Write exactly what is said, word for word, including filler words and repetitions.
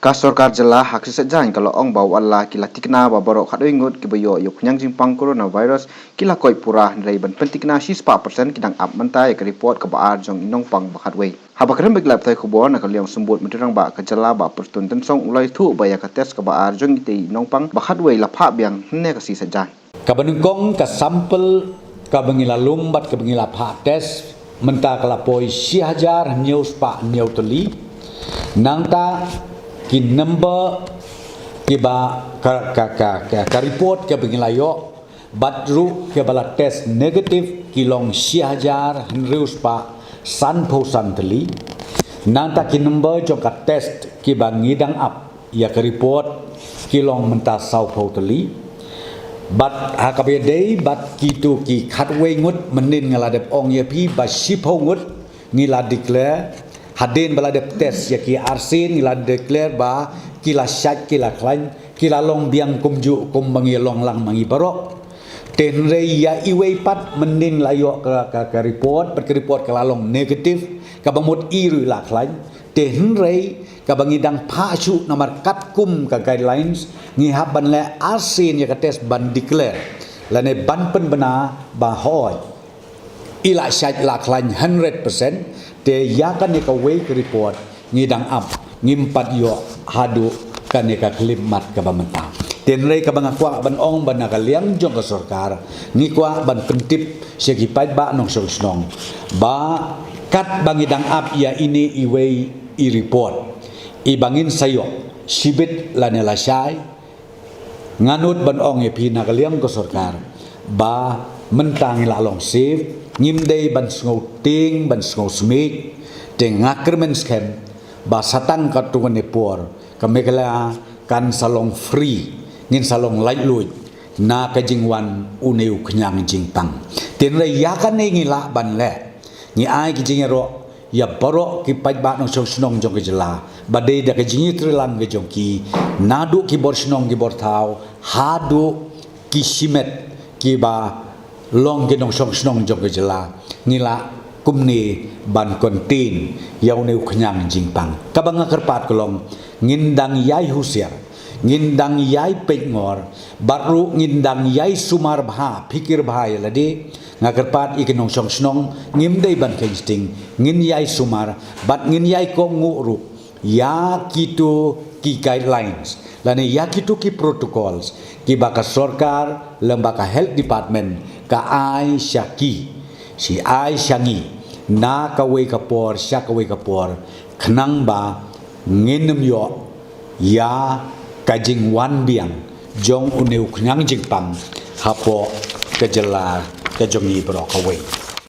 Ka sorkar jylla ha ka sngi Saitjaiñ ka la ong ba wat la ki la tikna ba baroh khatwei ngut kiba ïoh ïa u khñiang jingpang coronavirus ki la koit pura, hynrei ban pyntikna shispah percent ki dang ap mynta ïa ka report kaba ar jong i nongpang ba khatwei. Haba kren bad ki lad pathai khubor na ka liang u Symbud Myntri Rangbah ka jylla Bah Prestone Tynsong u la ïathuh ba ïa ka test kaba ar jong itei i nongpang ba khatwei la phah biang hynne ka sngi Saitjaiñ. Kaba nyngkong ka sample kaba ngi la lum bad kaba ngi la phah test mynta ka la poi shi hajar hynñiew spah hynñiew tylli. Nangta ki number kiba ka, ka, ka, ka, ka report kaba ngi la ïoh bad ruh kiba la test negative ki long shi hajar hynriew spah sanphew san tylli. Nangta ki number jong ka test kiba ngi dang ap ïa ka report ki long mynta sawphew tylli. Bad ha kaba ïadei bad kito ki khatwei ngut mynnin nga la dep ong ïa phi ba shiphew ngut ngi la declare, hadien ba la dep test ïa ki arsien ngi la declare ba ki la shait ki la khlaiñ, ki la long biang kumjuh kumba ngi long lang ma ngi baroh. Te hynrei ïa iwei pat mynnin la ïoh ka, ka, ka report, bad ka report ka la long negative, kaba mut i ruh i la khlaiñ. Te hynrei kaba ngi dang phah shuh namar katkum ka guidelines ngi hap ban leh arsien ïa ka test ban declare lane ban pynbna ba hooid i la shait la khlaiñ hundred percent. Te ïa kane kawei ka report ngi dang ap, ngim pat ïoh haduh kane ka khyllipmat kaba mynta. Te hynrei kaba nga kwah ban ong ba na ka liang jong ka sorkar ngi kwah ban pyntip sha ki paidbah nongshong shnong ba katba ngi dang ap ïa ine iwei i report, iba ngin sa ïoh shibit lane lashai, nga nud ban ong ïa phi na ka liang ka sorkar ba mynta ngi la long safe, ngim dei ban sngew tieng ban sngew smiej. Te nga kyrmen skhem ba sa tang katto katne por ka Meghalaya kan sa long free, ngin sa long laitluid na ka jingwan une u khñiang jingpang. Te hynrei ïa kane ngi lah ban leh, ngi ai ka jingïaroh ïa baroh ki paidbah nongshong shnong jong ka jylla ba dei da ka jingïatreilang ka jong ki, naduh ki bor shnong ki bor thaw haduh ki shimet kiba long ki nongshong shnong jong ka jylla, ngi lah kumne ban contain ïa une u khñiang jingpang. Kaba nga kyrpad ka long ngin dang ïai husiar, ngin dang ïai peitngor, bad ruh ngin dang ïai sumar bha, phikir bha ïa lade. Nga kyrpad ïa ki nongshong shnong ngim dei ban kheiñ sting, ngin ïai sumar bad ngin ïai kohnguh ruh ïa kito ki guidelines lane ïa kito ki protocols kiba ka sorkar lyngba ka health department ka ai sha ki, shi ai sha ngi na kawei ka por sha kawei ka por, khnang ba ngin ym ïoh ïa ka jingwan biang jong une u khñiang jingpang hapoh ka jylla ka jong ngi baroh kawei.